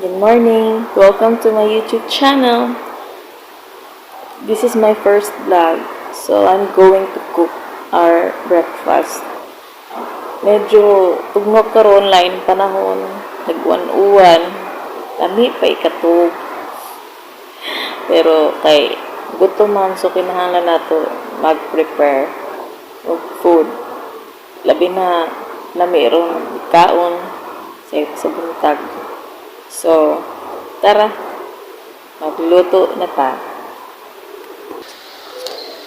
Good morning! Welcome to my YouTube channel. This is my first vlog. So, I'm going to cook our breakfast. Medyo tugmok karon, lain panahon, nag-uwan-uwan, lami pa ikatug. Pero kay gutom man, so kinahanglan nato mag-prepare og food. Labi na lami ron kaon sa buntag. So, tara, magluto na ta.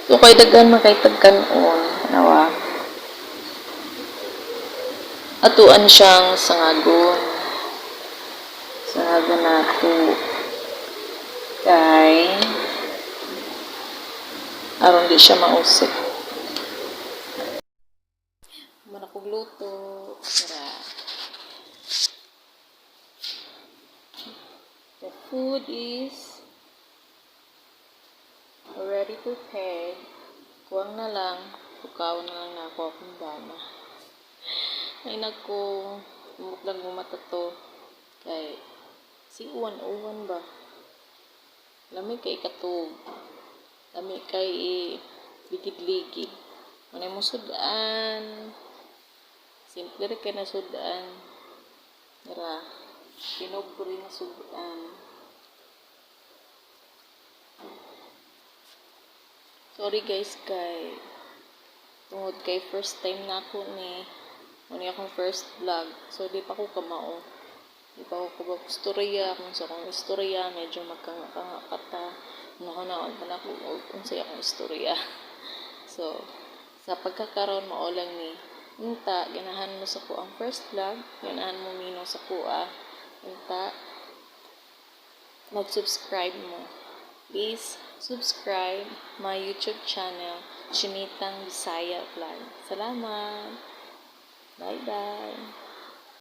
So, kay daghan man kay tagkanon, nawa. Atuan siyang sangagon. Sangagon nato. Kay aron di siya mausik. Man akong luto. Tara. The food is already prepared. Kuwang na lang. Pukaw na lang na ako akong bana. Ay nako, umot lang mata to. Kay si uwan-uwan ba? Lami kay katug. Lami kay ligid-ligid. Manay mo sudan. Simple ra kay na sudan. Tara. Pinobre na sudan. Sorry guys kay tungod kay first time na ako ni mao ni akong first vlog. So di pa ko kamao. Di pa ko kabalo istorya kung sa akong istorya medyo magkanga-kanga kata. Nahunaon pa nako og unsay akong istorya. So sa pagkakaron mao lang ni. Unta ganahan mo sa ko ang first vlog, ganahan mo minaw sa kuha. Unta mag-subscribe mo. Please subscribe my YouTube channel, Chinitang Bisaya Vlog. Salamat! Bye-bye!